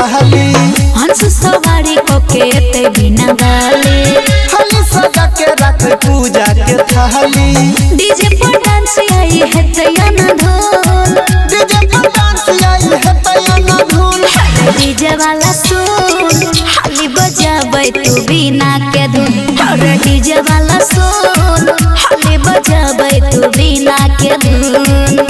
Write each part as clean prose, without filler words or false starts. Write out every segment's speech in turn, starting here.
थाली। हंस सवारी कके एते बिना वाले। थाली सजा के रख पूजा के थाली। डीजे पर डांस आई है तैयाना धुन। डीजे पर डांस आई है तैयाना धुन। डीजे वाला सुन हाली बजाबै तू बिना के धुन। अरे डीजे वाला सुन हाली बजाबै तू बिना के धुन।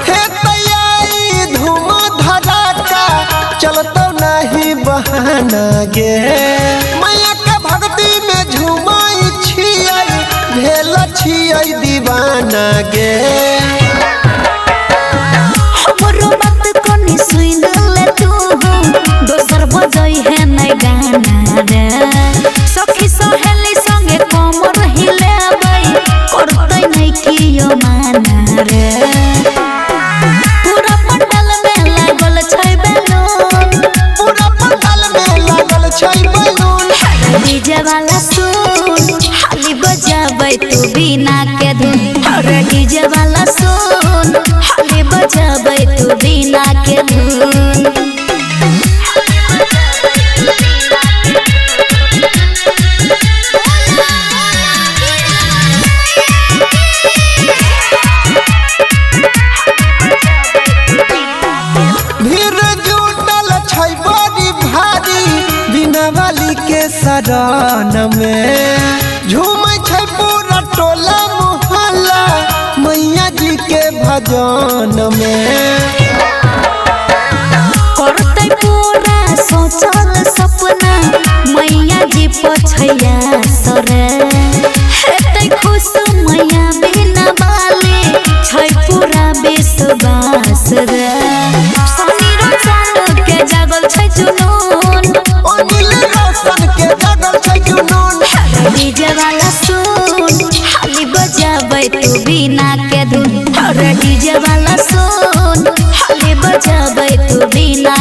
हे तैयारी धूम धड़ाका चलतो नहीं बहाना गे। मैया के भक्ति में झूमाई छियै भेल छियै दीवाना गे। हमरो बात कनी सुन ले तू, दोसर बजै है नै गाना रे। सखी सहेली संगे कमर हिलेबै करतै नै कियो माना रे। पूरा पंडाल में लागल छै बैलून। पूरा पंडाल में लागल छै बैलून। डीजे वाला सुन हाली बजाबै तू बिना के धुन। अरे डीजे वाला सुन हाली बजाबै तू बिना के धुन। भीड़ जुटल छै बड़ी भारी बिना वाली के शरण में। झूमै छै पूरा टोला मोहल्ला मैया जी के भजन में। करतै पूरा सोचल सपना मैया जी पछैया सरे। हेतै खुश मैया बिना बाली छै पूरा विश्वास रे। सनी रोशन के जागल छै जुनून। अनिल रोशन के जागल छै जुनून। डीजे वाला सुन हाली बजाबै तू बिना के धुन। अरे डीजे वाला सुन हाली बजाबै तू बिना